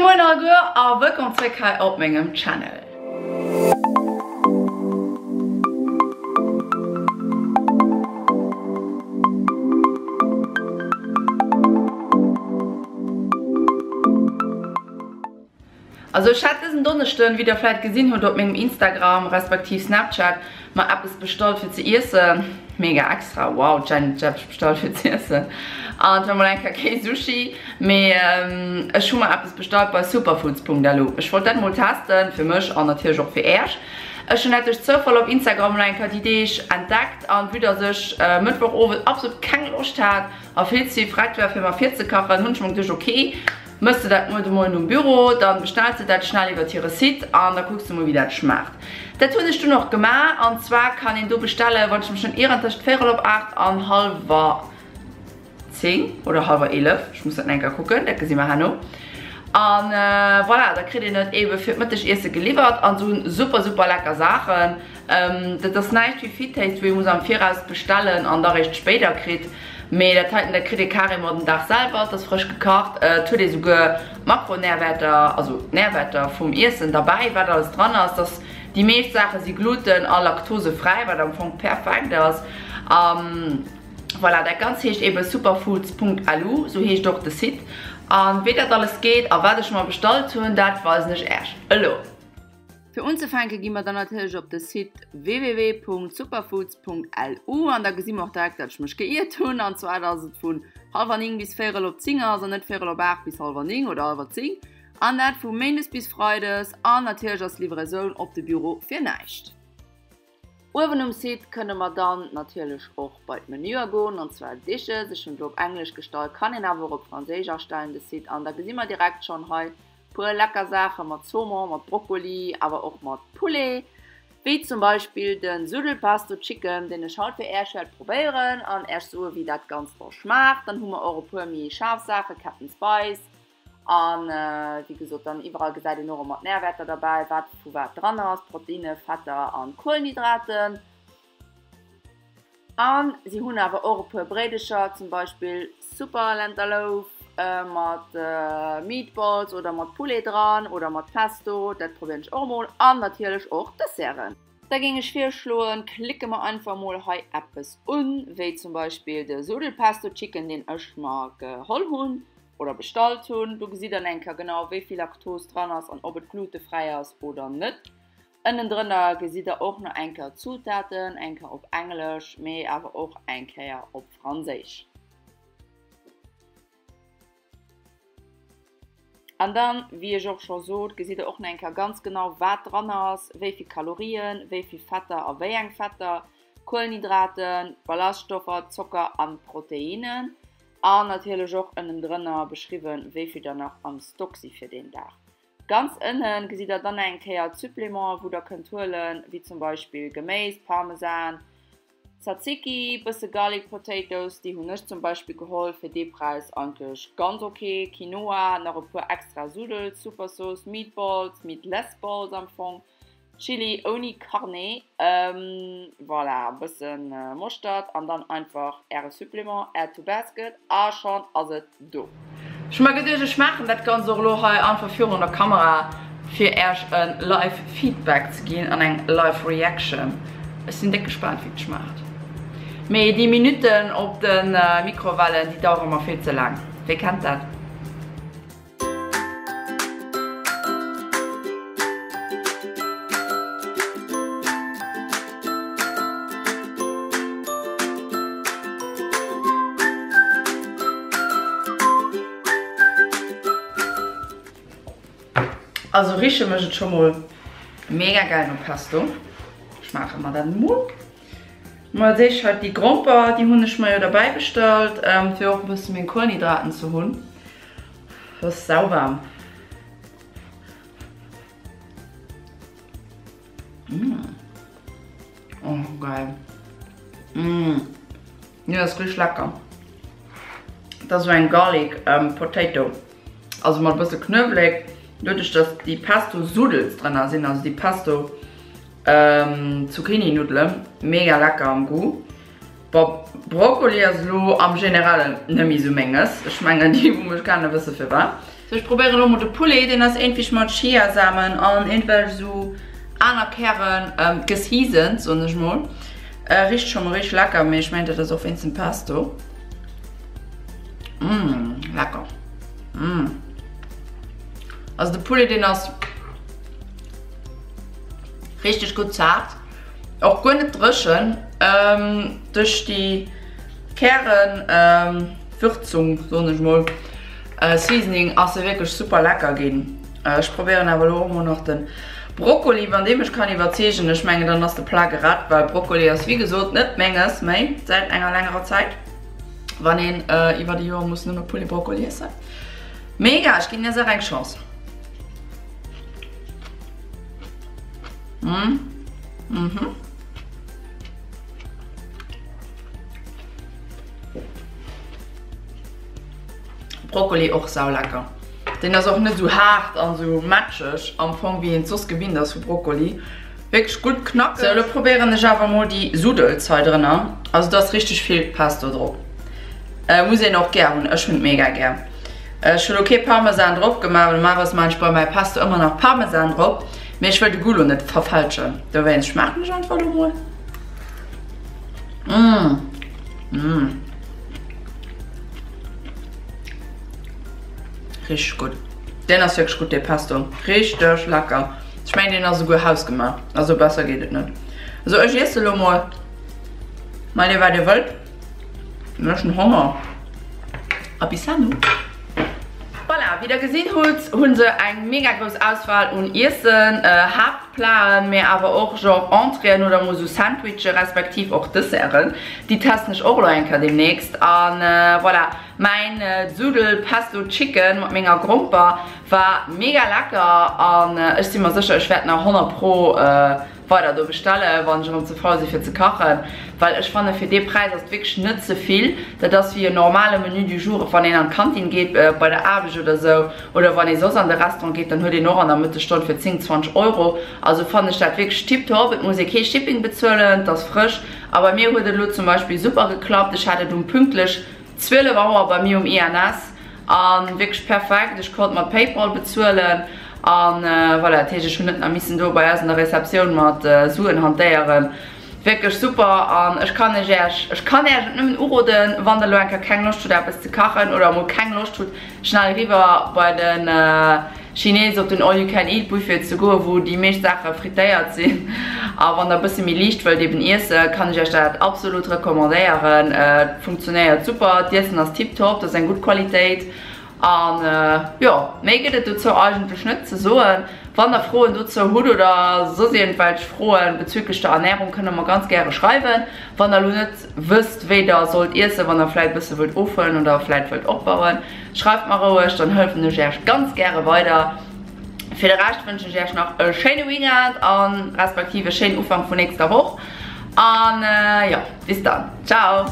Moien alleguer a wëllkomm zréck hei op mengem Channel. Also ech hat dësen Donneschden, wéi der vläit gesinn hutt op mengem Instagram respektiv Snapchat, mer eppes bestallt fir ze iessen. Mega extra, wow, d'Jenny huet eppes bestallt fir ze iessen. An et war mol eng Kéier kee Sushi, mee ech hu mer eppes bestallt bei superfoods.lu. Ech wollt dat mol testen, fir mech an natierlech och fir äerch. Ech hunn dat duerch Zoufall op Instagram mol eng Kéier déi Deeg entdeckt an vue dass ech Mëttwochowend absolut keng Loscht hat a vill ze frett war fir mer virzekachen, hunn ech mer geduecht, ok, Mëss de dat muer de Moien um Büro, dann bestells de dat schnell iwwert hire Site an da kucks de mol wéi dat schmaacht. Dat hunn ech dunn och gemaach an zwar kann een do bestellen, wann ech mech net ieren, tëscht véierel op 8 an hallwer 10 oder hallwer 11, ech muss dat nach eng Kéier kucken, dat gesi mer herno. An voilà, da kritt een et ebe fir d'Mëttegiesse geliwwert an se hunn super super lecker Saachen. Dat ass näischt wéi Fit-Taste, wou ee muss am Viraus bestellen an da réischt spéider kritt. Mee dat heiten, dat kritt ee carrément den Dag selwer. Et ass frësch gekacht. Et huet ee souguer d'Makronährwäerter, also d'Nährwäerter vum Iessen derbäi, wat alles dran ass. Dass déi meescht Saache si gluten a laktosefräi, wat am Fong perfekt ass. A voilà, dat Ganzt heescht eebe superfoods.lu, sou heescht och de Site. A wéi dat alles geet a wat ech mer bestallt hunn, dat weisen ech Äech elo. Fir unzefänke gi mer dann natierlech op de Site www.superfoods.lu an da gesi mer och direkt, dat ech mech geiert hunn, an zwar dass et vun hallwer 9 bis véierel op 10 ass an net véierel op 8 bis hallwer 9 oder hallwer 10, an dat vu méindes bis freides an natierlech ass d'Livraison op de Büro fir näischt. Uewen um Site kënne mer dann natierlech och bei d'Menüer goen, an zwar Dishes. Ech hunn et elo op Englesch gestallt, kann een awer och op Franséisch astellen, de Site. An da gesi mer direkt schonn hei puer lecker Saache mat Saumon, mat Brokkoli, awer och mat Poulet, wéi zum Beispill de Sudelpesto Chicken, deen ech haut fir Äerch wäert probéieren an Äerch soe wéi dat Ganzt da schmaacht. Dann hu mer och e puer méi schaarf Saache, Captain Spice, An wéi gesot, dann iwwerall gesäit een och ëmmer d'Närwäerter derbäi, wat vu wat dran ass, Proteinne, Fetter an Kuelenhydraten. An si hunn awer och e puer Bréidecher, zum Beispill Super Lenterloaf mat Meatballs oder mat Poulet dran oder mat Pesto, dat probéieren ech och emol. An natierlech och Desserten. Da géing ech virschloen, klicke mer einfach mol hei eppes un, wéi zum Beispill de Sudelpesto Chicken, deen ech mer geholl hunn. Oder bestallt hunn. Do gesitt der eng Kéier genau wéi vill Laktos dran ass an ob et glutefräi ass oder net. Ënnendrënner gesitt der och nach eng Kéier d'Zutaten, eng Kéier op Englesch, mee awer och eng Kéier op Franséisch. An dann, wéi ech och scho sot, gesitt der och nach eng Kéier ganz genau wat dran ass, wéi vill Kalorien, wéi vill Fetter a wéi eng Fetter, Kuelenhydraten, Ballaststoffer, Zocker an Proteinnen. An natierlech och ënnendrënner beschriwwen, wéi vill der nach am Stock si fir deen Dag. Ganz ënne gesitt der dann eng Kéier d'Supplémenten, wou der kënnt huelen, wéi zum Beispill Geméis, Parmesan, Tzatziki, bësse Garlic Potatoes, déi hunn ech zum Beispill geholl, fir dee Präis eigentlech ganz ok, Quinoa, nach e puer extra Sudels, Supersauce, Meatballs, Meatless Balls am Fong, Chili ouni Carnet, voilà, e bëssen Moschtert an dann einfach äre Supplément, add to basket a schonn ass et do. Ech hu mer geduecht ech maachen dat Ganzt och elo hei einfach virun der Kamera fir äerch e live Feedback ze ginn an eng live Reaction. Ech sinn déck gespaant wéi et schmaacht. Mee déi Minutten op de Mikrowellen déi dauere mer vill ze laang. Wie kennt dat? Also riche mécht et scho mol mega geil no Pesto. Ech maache mer dat mol. Mol als éischt halt déi Gromper, déi hunn ech mer jo derbäi bestallt, fir och e bësse meng Kuelenhydraten ze hunn. Et ass sauwaarm. Mmh. Oh, geil. Mmh. Jo, ass richteg lecker. Dat ass esou eng Garlic Potato. Also mat e bësse Knuewelek. Doduerch dass déi Pesto Sudels drënner sinn, also déi Pesto Zucchini Nuddelen, mega lecker am Goût. Bon, Brokkoli ass elo am Generellen net méi sou menges. Ech mengen déi wou mech kennen wësse firwat. Sou, ech probéieren elo mol de Poulet, deen ass iergendwéi mat Chiasamen an iergendwelch esou aner Kären geseasoned, soen ech mol. Richt scho mol richteg lecker, mee ech mengen dat ass och wéinst dem Pesto. Mmh, lecker. Mmh. Also de Poulet deen ass richteg gutt zaart, och guer net dréchen. Duerch déi Kären Würzung, soen ech mol, Seasoning ass se wierklech super lecker ginn. Ech probéieren awer elo och mol nach den Brokkoli, wann dee mech kann iwwerzeegen. Ech mengen dann ass de Plat gerett, well Brokkoli ass wéi gesot net menges méi säit enger längerer Zäit, wann een iwwer de Joer muss nëmme Poulet Brokkoli iessen. Mee egal, ech ginn der Saach eng Chance. Mmh. Mhm. Brokkoli och saulecker. Deen ass och net sou haart an sou matscheg am Fong wéi een et soss gewinnt ass vu Brokkoli. Wierklech gutt knackeg. Sou, elo probéieren ech awer mol déi Sudels hei drënner. Also do ass richteg vill Pesto drop. Muss een och gär hunn, ech hunn et mega gär. Ech hu lo kee Parmesan drop gemaach, well normalerweis maan ech bei mäi Pesto ëmmer nach Parmesan drop, mee ech wëll de Goût lo net verfälschen, dowéinst schmaachen ech einfach lo mol. Mmh. Mmh. Richteg gutt. Deen ass wierklech gutt, dee Pesto. Richteg lecker. Ech mengen deen ass esouguer hausgemaach. Also besser geet et net. Sou, ech iesse lo mol. Maacht dir wat dir wëllt. Ech hunn Honger. A bis herno. Voilà, wéi der gesinn hutt, hunn se eng mega grouss Auswahl un Iessen, Haaptplaten, mee awer och genre Entréeën oder mol sou Sandwichen, respektiv och Desserten. Déi testen ech och elo eng Kéier demnächst. An voilà, mäin Sudel Pesto Chicken mat menger Gromper war mega lecker an ech si mer sécher, ech wäert nach 100 pro weider do bestellen, wann ech erëm ze faul si fir ze kachen, well ech fanne fir dee Präis ass et wierklech net ze vill. Dat ass wéi en normale Menu du jour, wann een an d'Kantin geet bei der Aarbecht oder sou, oder wann ee soss an de Restaurant geet, dann huet een och an der Mëttesstonn fir 10, 20 Euro. Also fannen ech dat wierklech tiptop. Et muss ee kee Shipping bezuelen, et ass frësch a bei mir huet et elo zum Beispill super geklappt. Ech hat et um pünktlech 12 Auer bei mir um INS an wierklech perfekt, ech konnt mat Paypal bezuelen an voilà, dat heescht ech hunn net nach missen do bei eis an der Receptioun mat Suen hantéieren. Wierklech super an ech kann ech äerch, ech kann äerch et nëmmen uroden, wann der elo eng Kéier keng Loscht hutt eppes ze kachen oder emol keng Loscht hutt schnell eriwwer bei den Chines op den All you can eat Buffet ze goen, wou déi meescht Saache frittéiert sinn. A wann der e bësse méi liicht wëllt eben iessen, kann ech iech dat absolut recommandéieren. Et funktionéiert super, d'Iessen ass tiptop, dat ass eng gutt Qualitéit. An jo, méi gëtt et dozou eigentlech net ze soen. Wann der Froen dozou hutt oder soss iergendwelch Froen bezüglech der Ernärung, kënnt der mer ganz gäre schreiwen. Wann der elo net wësst, wéi der sollt iessen, wann der vläit e bësse wëllt ofhuelen oder vläit wëllt opbauen, Schreift mer roueg, dann hëllefen ech Äerch ganz gäre weider. Fir de Rescht wënschen ech Äerch nach e schéine Weekend an respektiv e schéinen Ufank vun nächster Woch. An jo, bis dann. Ciao!